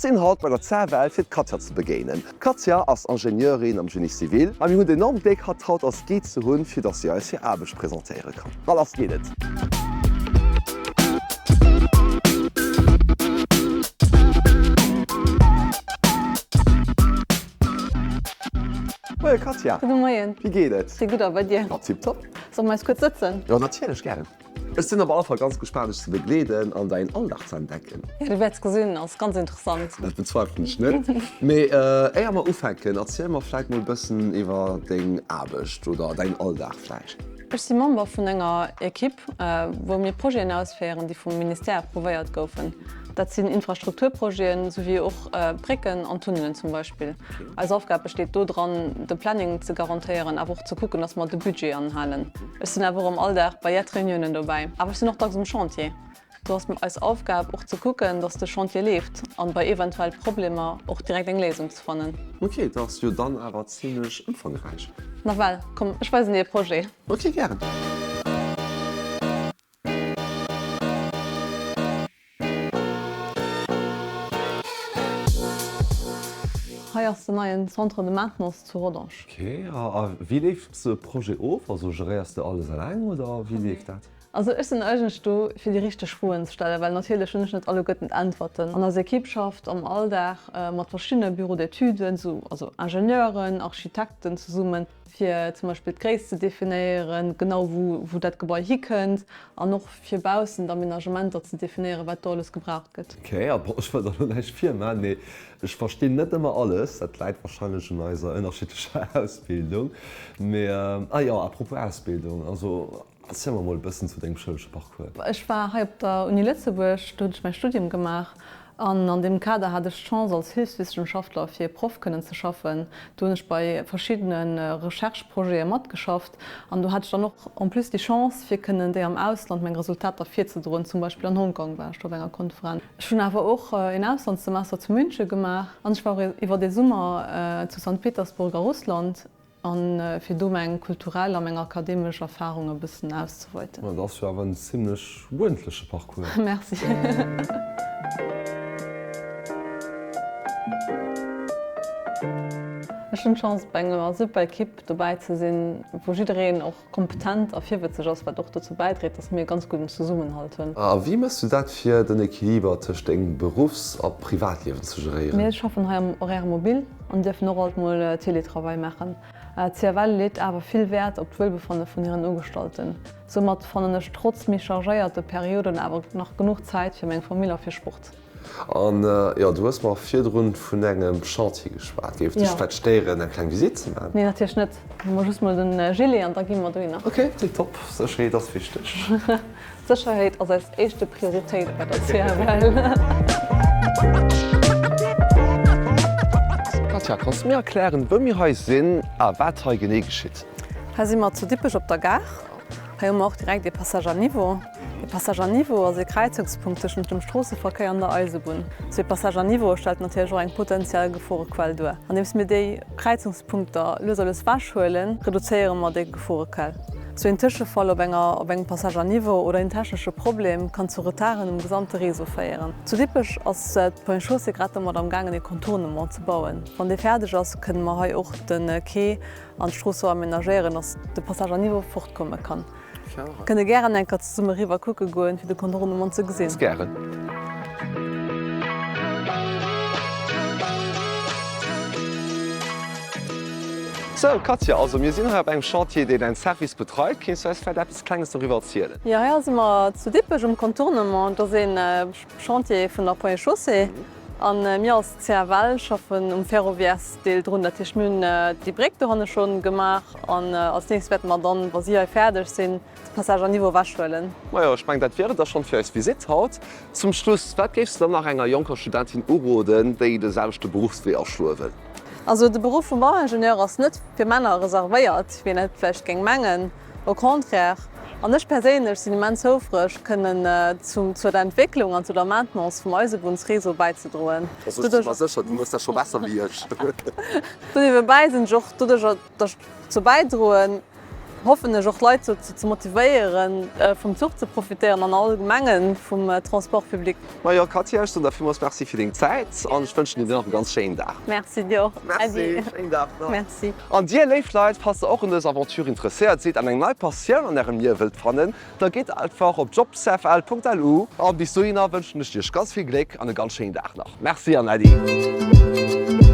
sinn haut bei der CFL fir d'Katja ze begéinen. D'Katja ass Ingenieurin am Génie civil a mir hunn d'enormt Gléck hatt haut als Guide ze hunn, fir dass si eis hir Aarbecht presentéiere kann. A lass geet et! Moie Katja! Gudde Moien! Wéi geet et? Fir gutt a bei dir? Ma tiptop! Solle mer eis kuerz sëtzen? Jo natierlech, gären! Ech sinn op alle Fall ganz gespaant dech ze begleeden an däin Alldag ze entdecken. Jo, du wäerts gesinn, ass ganz interessant. Dat bezweifelen ech net. Mee éier mer ufänken, erziel mer vläit mol e bëssen iwwer deng Aarbecht oder däin Alldag vläicht. Ech si Member vun enger Ekipp, wou mir Projeten ausféieren, déi vum Ministère approuvéiert goufen. Dat sinn Infrastrukturprojeten, souwéi och Brécken an Tunnelen zum Beispill. Eis Aufgab besteet do dran, de Planning ze garantéieren, awer och ze kucken, dass mer de Budget anhalen. Ech sinn awer och am Alldag bei jett Reuniounen dobäi. Awer ech sinn och dacks um Chantier. Do ass eis Aufgab och ze kucken, dass de Chantier leeft an bei eventuell Problemer och direkt eng Léisung ze fannen. Ok, dat ass jo dann awer zimlech ëmfangräich. Nawell, komm, ech weisen dir e Projet. Ok, gären. Hei ass den neien Centre de maintenance zu Rodange. Ok, a wéi leeft sou e Projet of? Also geréiers de alles eleng oder wéi leeft dat? Also ech sinn eigentlech do fir déi richteg Froen ze stellen, well natierlech hunn ech net alleguerten d'Äntwerten. An eis Ekipp schafft am Alldag mat verschiddene Bureaux d'études, also Ingenieuren, Architekten zesummen, fir zum Beispill d'Gréisst ze definéieren, genau wou wou dat Gebai hikënnt an och fir baussen d'Aménagementer ze definéieren, wat do alles gebraucht gëtt. Ok, a bon, ech wëll der elo näischt virman, mee ech verstinn net ëmmer alles. Dat läit wahrscheinlech un eiser ënnerschiddlecher Ausbildung. Mee, ah jo, à propos Ausbildung, also Erziel mer mol e bëssen zu dengem schoulesche Parcours. Ech war hei op der Uni Lëtzebuerg, do hunn ech mäi Studium gemaach an an deem Kader hat ech d'Chance als Hilfswissenschaftler fir e Proff kënnen ze schaffen. Do hunn ech bei verschiddene Recherche-Projete matgeschafft an do hat ech dann och en plus déi Chance fir kënnen déi am Ausland meng Resultater virzedroen. Zum Beispill an Hongkong war ech do op enger Konferenz. Ech hunn awer och een Auslandssemester zu München gemaach an ech war och iwwer ee Summer zu Sankt Petersburg a Russland. An fir do meng kulturell a meng akademesch Erfahrung e bëssen auszeweiten. Ma dat ass jo awer en zimlech uerdentleche Parcours. Merci. Ech hunn d'Chance bei enger super Ekipp dobäi ze sinn, wou jiddereen och kompetent a virwëtzeg ass, wat och dozou bäidréit, dass mir e ganz gudden Zesummenhalt hunn. A wéi méchs du dat fir den Equiliber tëscht dengem Beruffs a Privatliewen ze geréieren? Mir schaffen hei am Horaire mobile an dierfen och alt mol Télétravail maachen. D'CFL leet awer vill Wäert op d'Wuelbefanne vun hiren Ugestallten. Soumat fannen ech trotz méi chargéierte Perioden awer nach genuch Zäit fir meng Famill a fir Sport. An jo, du hues mer virdrun vun engem Chantier geschwat. Géif dech vläit stéieren, eng kleng Visitt ze maachen? Nee, natierlech net. Hu mer just mol den Gilet an da gi mer dohinner. Ok, tiptop. Sécherheet ass wichteg. Sécherheet ass eis éischte Prioritéit bei der CFL. Katja, kanns du mir erklären, wou mir hei sinn a wat hei genee geschitt? Hei si mer zu Dippech op der Gare. Hei hu mer och direkt ee Passage à niveau. E Passage à niveau ass ee Kräizungspunkt tëschent dem Stroosseverkéier an der Eisebunn. Sou ee Passage à niveau stellt natierlech och eng potenziell Geforequell duer. Andeems mir déi Kräizungspunkter lues a lues wechhuelen, reduzéiere mer déi Geforequell. Sou een Tëschefall op enger op engem Passage à niveau oder een technesche Problem kann zu Retarden um gesamte Réseau féieren. Zu Dippech ass d'Ponts et Chaussées grad domat am gaangen ee Contournement ze bauen. Wann dee fäerdeg ass, kënne mer hei och de Quai an d'Strooss sou amenagéieren, dass de Passage à niveau fortkomme kann. Kënne gären eng Kéier zesumme riwwer kucke goen, fir de Contournement ze gesinn. Ganz gären. Sou, Katja, also mir sinn hei op engem Chantier, deen däin Service betreit. Kéints du eis vläicht eppes Klenges doriwwer erzielen? Jo, hei si mer zu Dippech um Contournement. Et ass ee Chantier vun der Ponts et Chaussées. A mir als CFL schaffen um Ferroviaires-Deel drun. Dat heescht, mir hunn déi Bréck dohanne scho gemaach an als nächst wäerte mer dann, wa si hei fäerdeg sinn, de Passage à niveau ewechhuelen. Majo, ech mengen, dat wier et da schonn fir eis Visitt haut. Zum Schluss, wat géifs de dann nach enger jonker Studentin uroden, déi de selwechte Beruffswee aschloe wëll? Also de Beruff vum Bauingenieur ass net fir Männer reservéiert, wéi een et vläicht géing mengen. Au contraire. An ech perséinlech sinn immens houfreg, kënnen zur der Entwécklung an zu der Maintenance vum Eisebunnsréseau bäizedroen. Also ech si mer sécher, du méchs dat scho besser wéi ech. Doniewebäi sinn ech och doduercher, datt ech dozou bäidroen. hoffen ech och d'Leit dozou ze motivéieren, vum Zuch ze profitéieren an allgemengen vum Transport public. Majo Katja, ech soen der villmools Merci fir deng Zäit an ech wënschen dir nach e ganz schéinen Dag. Merci dir och Äddi. Merci, schéinen Dag nach. Merci. An dir léif Leit, falls der och un dëser Aventure interesséiert sidd an eng nei Passioun an ärem Liewe wëllt fannen, da gitt einfach op jobsfl.lu. An bis dohinner wënschen ech iech ganz vill Gléck an e ganz schéinen Dag nach. Merci an Äddi.